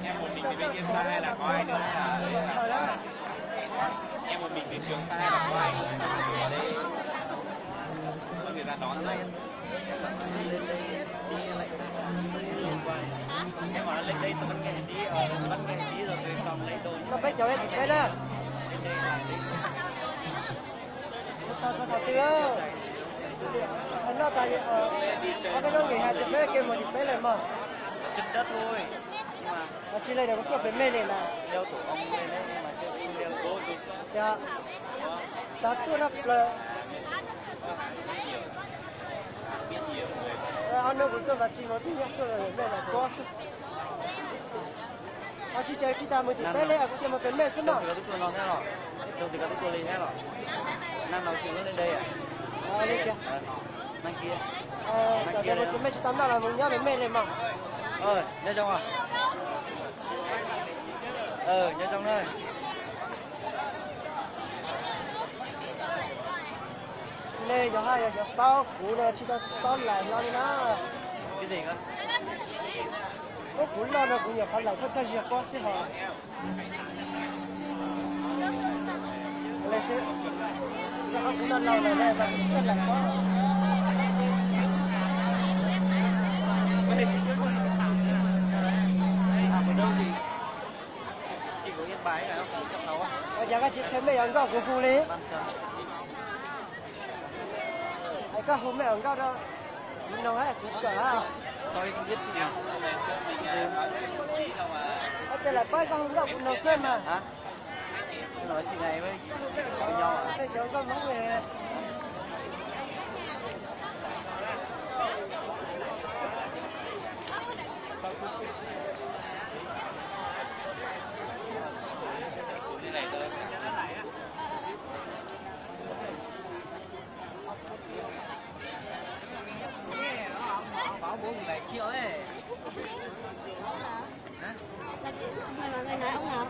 Em một mình thì bên kia xa hay là có ai nữa hay là em một mình từ trường xa hay là có ai nữa? Có người ra đón đấy. Em bảo là lên đây tôi bắt xe tí, ờ, tôi bắt xe tí rồi tôi xong lấy đồ. Nó bé cháu em thì bé đó. Tao tao tao tư. Thằng nó tao, ờ, có cái đó nghỉ hè chụp bé kêu một chụp bé lên mà. Chụp đó thôi. Tsis li ntawd kuv tuaj pem mej li na. Yog xav tuaj no plaws. Ob hnub kuv tuaj mas tsis mus tib nyob tuaj mej mas kob xwb. Tsis cas tsis tas mus tim peb li, kuv cia mus pem mej xwb mas. Li cas? Txawm mus tim mej tsis tau noj los mus nyob pem mej li mas. Nyob zoo. Nyob zoo na. Nej yog haj yog xyov paub kuv no tsis tau paub lais hlo li na. Ub, kuv loj no kuv nyuam qhuav lais thawj thawj zaug pob xwb hos. Kuv loj loj lawm na mas kuv tsis tau lais pob. Ua cas koj tsis qhia mej yuav nkauj kuv hu li? Koj hu mej yuav nkauj rau kuv noog kuv kawm. Koj tias lais pob koj hu nkauj kuv noog xwb mas. Cov nkauj Hmoob.